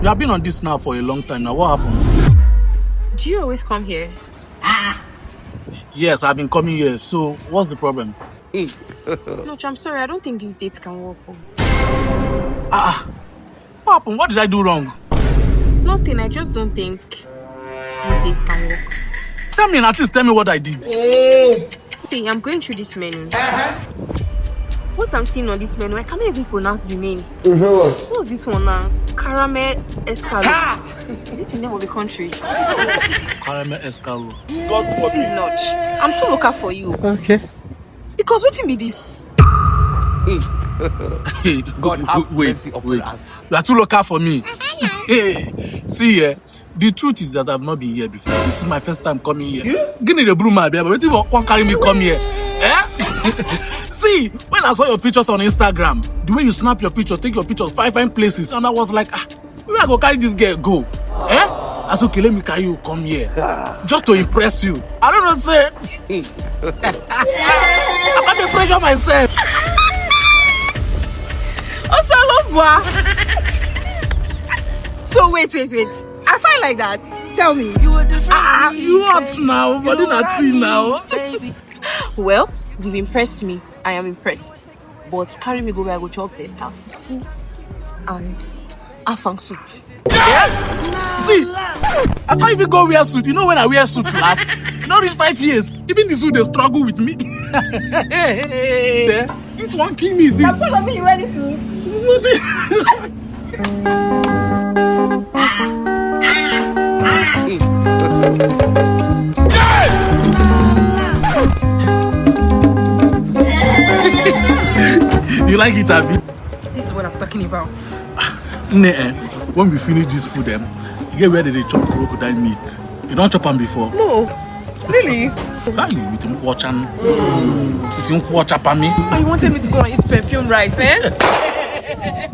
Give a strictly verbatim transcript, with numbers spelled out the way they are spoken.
We have been on this now for a long time now. What happened? Do you always come here? Yes, I've been coming here. So, what's the problem? No, I'm sorry. I don't think this date can work. Oh. Ah, what happened? What did I do wrong? Nothing. I just don't think this date can work. Tell me and at least tell me what I did. See, I'm going through this menu. What I'm seeing on this menu, I cannot even pronounce the name. What's this one now? Caramel escargot. Is it the name of the country? Caramel escargot. See, Lord, I'm too local for you. Okay. Because wetin be this? God have wait, mercy upon wait. Us. You are too local for me. Hey, see here. The truth is that I've not been here before. This is my first time coming here. Gini the broom, my baby. Wetin wan carry me come here? Eh? See, when I saw your pictures on Instagram, the way you snap your picture, take your pictures, fine fine places, and I was like, ah, where I go carry this girl go? Eh? I said, okay, let me carry you come here, just to impress you. I don't know, say, I can't pressure myself. Osalobua. So wait, wait, wait. I find like that. Tell me. You were different. Ah, you want now, but then I see now. Well, you've impressed me. I am impressed. But carry me go where I go chop better food and afang soup. See, I can't even go wear suit. You know when I wear suit last? Not reach five years. Even the suit they struggle with me. Eh, it won't kill me, see. Follow me, you wear this suit. You like it, Abby? This is what I'm talking about. Nah, eh, when we finish this food, them, you get where they chop crocodile meat. You don't chop them before? No, really? Why you with him watching? With him watch up on me? And you wanted me to go and eat perfume rice, eh?